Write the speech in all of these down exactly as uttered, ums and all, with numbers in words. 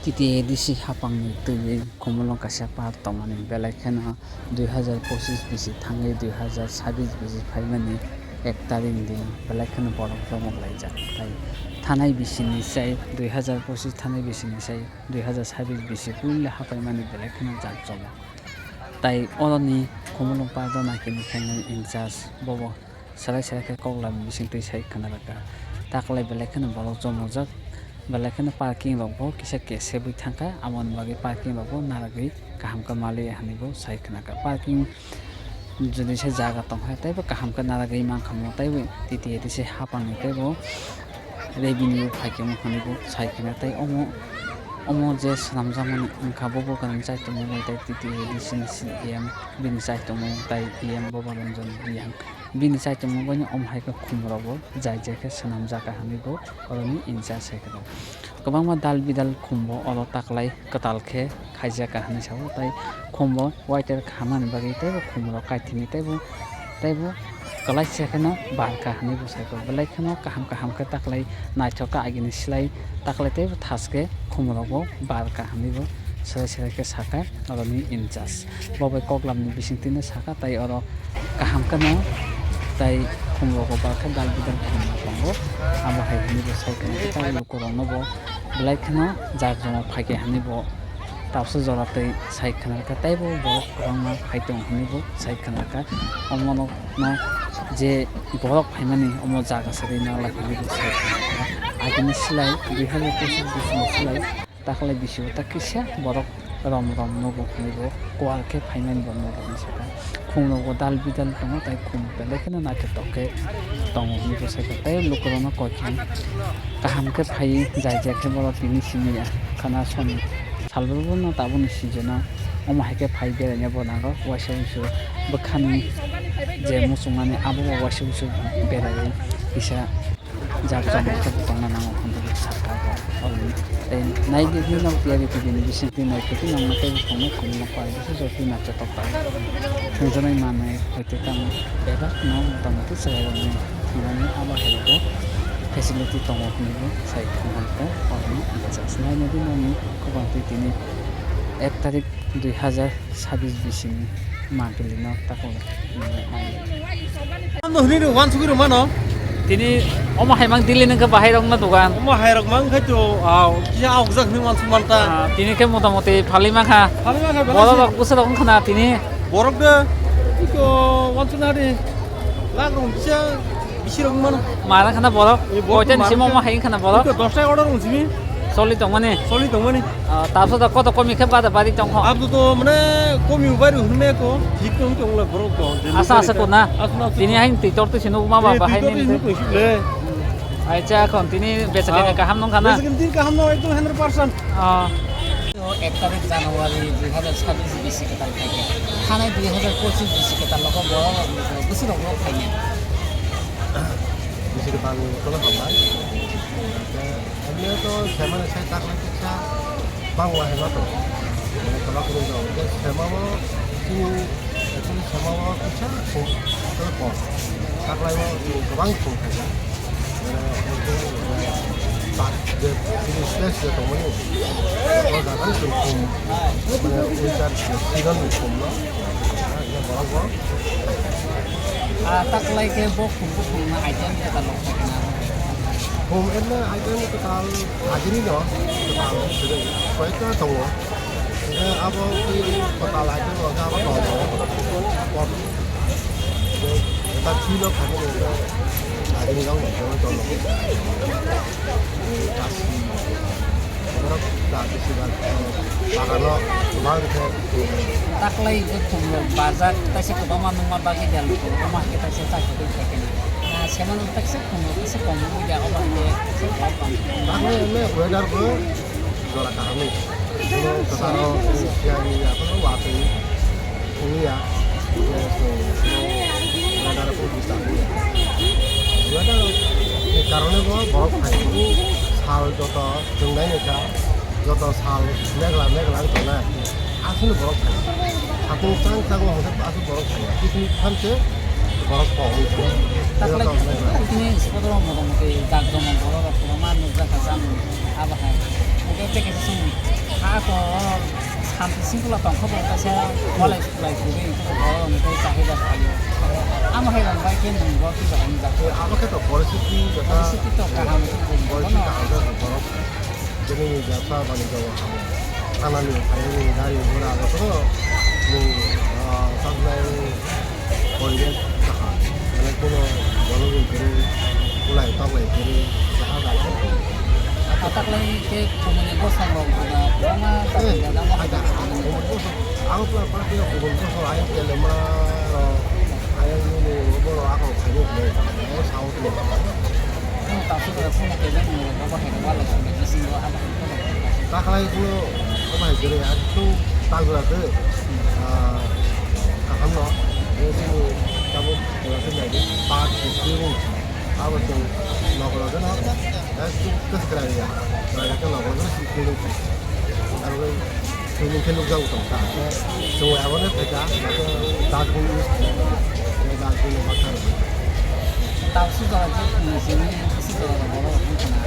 T T A D C hapangni twiwi Khumulwng kaisa park tongmani, belai kheno dui hazar pochis bisi thangwi dui hazar sabis bisi phaimani ek tarik dino belai kheno borok chomok laijak. Tai thanai bisini sai dui hazar pochis thanai bisini sai dui hazar sabis bisi puila hapaimani belai kheno jak chomok. Tai oroni Khumulwng park o naikhe nukhaimani in charge bobo. Selai selai khe kok lam bising twi sai khna rwkha. Taklai belai kheno borok chomojak, belai kheno parking rok bo kisa kesebwi thangkha, aboni bagwi parking rok bo narwgwi kaham khe maliya hinwi bo sai khna kha. Parking jodi se jaga tongkha tei bo kaham khe narwgwi mankha mo, tei bo T T A D C hapangni tei bo revenue phaikhe mo hinwi bo sai khna. Tei omo, omo je swnamjakmani wngkha bo bo kwrwng chai tongmani, tei T T A D C ni C E M bini chai tongmung tei E M Bobo Ranjan Reang. Bini chaichomung bai omo hai khe khum rok bo jai jai khe swnamjak kha hinwi bo oroni in charge sai khe. Kwbangma dal bidal khum bo oro taklai kwtal khe khaijak kha hinwi sao, tei khum bo waiter khamani bagwi teibo khum rok kaithini teibo, teibo kwlaisa kheno bar kha hinwi bo sai kho. Belai kheno kaham kaham khe taklai naithok kha agini slai, taklai teibo thas khe khum rok bo bar kha hinwi bo selai selai khe sakha oroni in charge. Bo bai koklam ni bising twi no saka, tai oro kaham khe no tai khum rogo ba khe dal bidal khum no tongo. Abo hai hwnwi bo sai khna khe tai luku rok no bo belai kheno jak joma phai khe hwnwi bo tabsa jora tei sai khna khe, tai bo borok kwbangma phai tongo hwnwi bo sai khna khe. Omo no, no je borok phaimani omo jaga sari nang lai hwnwi bo sai khna khe. Agini slai dui hazar pochis bising ni slai. Taklai bisi o ta kisa borok rom rom nogo hinwi bo kual khe phaimani bo nogo hinwi saka. Khum rogo dal bidal tongo, tai khum belai kheno naithotok khe tongo hinwi bo saka. Tei lukurokno koi khe kaham khe phaiwi jai jai khe borok tini simi ya khana soni salbrum no tabukni season o omo hai khe phai beraina bo nango, waisa wuisu bwkhani je muchungmani abo bo waisa wuisu beraiwi kisa. Jak jagao khe bo tongna nango hwnwi bo sakha bo. Tei nai di, di nok tiyari tibini bising twi nai khe twi nangma tei bwskango khumno pai bisi jotwi naithotok pai. Thwngjaknai manwi hwnkhe tamo bebak no motamoti chwrairokni thwngmani abo hai bo facility tongo hwnwi bo sai khna khe oroni bwchajak. Naina di nokni khubang twi tini ek tarik dui hazar sabis bisini mangpili no takhuk. Ano hwnwi rw, wansugwi rw mano. Tini omo hai mang Delhi nungkha bahai rok na dogan. Omo hai rok mang khai to, ah, kisa aokjak hwnwi wansuk man ta. Ah, tini khe motamoti phalwi mankha. Phalwi mankha, belai borok se. Rok bwsa rok wngkha na tini. Borok de, iko wansuk na de. Lak rok kisa bisi rok mano. Mara khana borok. Ei borok koita ni mara simo khe. Omo hai khana borok. Iko dos ta order rok simi. Choli tongmani. Choli tongmani. Ah, tabso da koto komi khe bada bari tongkho. Abdo to mane komi ubai ru hwnme ko, thik tong tong le borok to. Asa, asa ko na. Asa na, asa. Tini hain twi tor twi sino ma ba. Eh, bahai twi tor ni twi sino ko le. Acha, kon tini becha kene kaham nong khana. Becha kene tini kaham nong, ekdom hundred percent. Ah. O ek tarik January dui hazar sabis bisi kwtal khaikhe. Thanai dui hazar pochis bisi kwtal logo borok bwswk rok khaina. Bisi kwtal kono hambai. Emni to semana sai tak lai tiksa bangla hema to. Mane kwbang kwrwng rok. Je sema o chini actually sema o kisa khum to kom. Tak lai o chini kwbang khum khaijak. Mane tak je chini space je tongmani. O jaga ni chini khum. Mane winter season ni khum no. Borok bo. Ah, tak lai khe bo khum bo khum na item je ta lok khaina. Khum emne item kwtal agini no, kwtal siri koyekta tongo. Hingke abo twi kwtal item rok abo tongo. Kot, ta thwi no khaini rok agini rok tongo. Kasi, borok ta bisi bag, bagano bang khe. Taklai je khum rok bajak, taisa kwbangma nungma bagwi da luku, omo hai khe taisa chakhe twi khaikhe. Ah, semano taisa khum rok kisa kom wngwi da, omo hai khe taisa kom. Taklai emne weather bo jora kaham ni. Kwcharo siyani ya, kono watwi wngya. Weather bo disturb wngya. Weather ni karone bo borok phai sal joto chwng nai nai kha, joto sal megla megla wng tongnai. Aswkno borok phai. Satung chang chang o hwnkhe aswk borok phai. Kisni thanse borok kok wng tongo. Taklai joto megla. Tini sodro motamoti jak jomon borok rok kwbangma nukjak kha chang abo hai. Hwnkhe tei kaisa chwng. Ako santi singkula tongkha bo kaisa walai sulai kwrwi borok hwnwi tei chahai da phaio. Amo hai rang bai khe nwng bo tei rang jak. Abo khe to poristiti jesa. Poristiti to kaham khe bo poristiti no kaham khe borok. Bini jesa bani jago hamo. Thanani phaini gari gura jotono nwng, ah, saknai. Poribesh kaha, mane kuno bolongni kwrwi, kulai toklai kwrwi, kaha da. Taklai khe kumuni bosong rok buda kwbangma. Eh, taklai da, amo hai da, hai da. Kumuni bosong, ang pura pura khe kumuni bosong, ayang Telema rok, ayang nini borok ako khaini hinwi, ayang South ni. Taklai kuno obo hai kwrwi, ah, kahamno, bo chini tabuk jora se naidi, part fifty ni, abo chwng nokolo gano, eh, chwng kwchwkra ya, jora khe nokolo gano sixty ni, abo chwng khe nukjago tong kha, chwng abono phaikha, dustbin use khlai, dustbin no bakha rw. Tamsuk jora khe simi kisi jora borok wngkha na.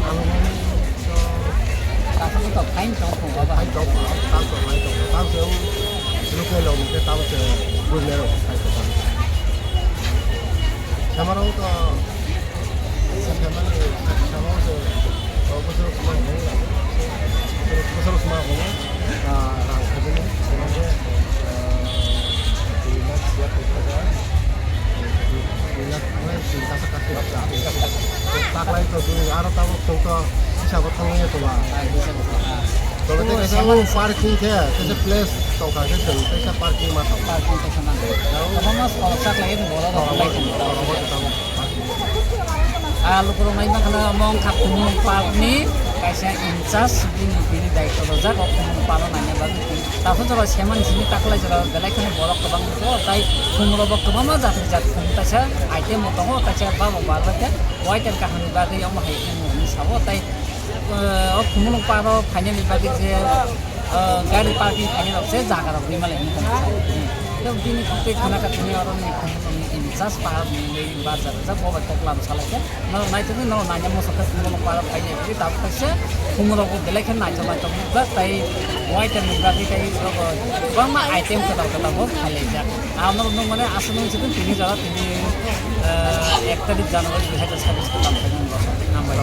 Ang Takhuk to fine tong kho baba. Fine tong kho, tang tong, fine tong kho. Tang se local rok ni khe tang se business rok fine tong kho. Sama rok to, sama rok se, oh, bosor kuma hono, bosor kuma hono, ah, rang khajani, hono se, ah, dui lakh siya kho khaja. Taklai to chwng aro tabuk chwng to hisabo thangwi tongo. Tole tei kaisa o parking khe, kaisa place tongkha khe chwng kaisa parking ma tongo. Parking kaisa ma tongo. Kwbangma sorok chaklai borok rok. Oro, oro, oro, oro, oro. Ah, lukurok nai mankha na omo wngkha Khumulwng Park ni kaisa in charge, bini, bini daityo rijak o Khumulwng Park o naina bagwi. Takhuk jora semani simi taklai jora belai kheno borok kwbang tongo, tai khumrok bo kwbangma jat jat khum kaisa item bo tongo, kaisa babo bar bai khe waiter kaham ni bagwi omo hai kheno hinwi sao, tai, eh, o Khumulwng Park o phainani bagwi je, eh, gari parking khainai rok se jaga rok rimani hinwi tong sao. Tei bini tei khana ka tini oro ni Khumulwng ni in charge pahar ni bazar rijak bo bai koklam salai khe. Norok naitugwi norok naina muchungkha, Khumulwng Park o phainai bagwi tabuk kaisa khumrok bo belai khe naithok naithok nukjak, tai waiter ni bagwi tai oro kwbangma item kwtal kwtal bo khailaijak. Ang norok nukmani aswk nung chikon tini jora tini, eh, ek tarik January dui hazar sabbish kwtal khainani bo hambai.